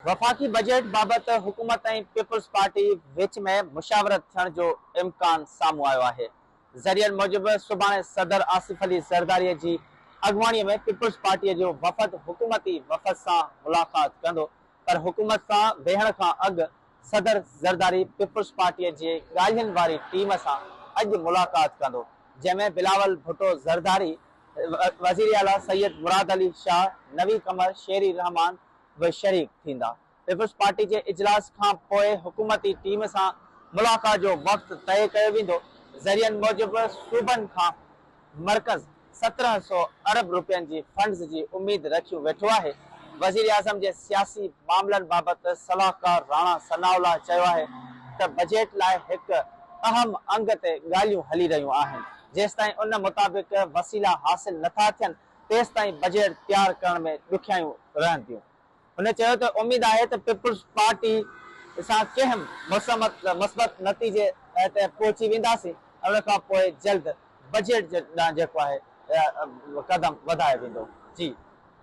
وفاقي بجيٽ بابت حڪومت ۽ پيپلز پارٽي وچ ۾ مشاورت ٿيڻ جو امڪان سامهون آيو آهي. ذريعن موجب سڀاڻي صدر آصف علي زرداري جي اڳواڻي ۾ پيپلز پارٽي جو وفد حڪومتي وفد سان ملاقات ڪندو پر حڪومت سان ويهڻ کان اڳ صدر زرداري پيپلز پارٽي جي ڳالهين واري ٽيم سان اڄ ملاقات ڪندو جنهن ۾ بلاول ڀٽو زرداري، وزيراعليٰ سيد مراد علي شاهه، نوي قمر، شيري رحمان به شريڪ ٿيندا. پيپلز پارٽي جي اجلاس کان پوء حڪومتي ٽيم سان ملاقات جو وقت طئي ڪيو ويندو. ذريعن موجب صوبن کان مرڪز 17 سئو ارب روپين جي فنڊز جي اميد رکيون ويٺو آهي. وزيراعظم جي سياسي معاملن بابت صلاحڪار راڻا ثناء الله چيو آهي ته بجيٽ لاء هڪ اهم انگ تي ڳالهيون هلي رهيون آهن، جيستائين ان مطابق وسيلا حاصل نٿا ٿين تيستائين بجيٽ تيار ڪرڻ ۾ ڏکيائيون رهنديون. هن چيو ته اميد آهي ته پيپلز پارٽي سان ڪنهن مثبت نتيجي تي پهچي وينداسين ۽ ان کان پوء جلد بجيٽ ڏانهن جيڪو آهي قدم وڌايو ويندو. جي.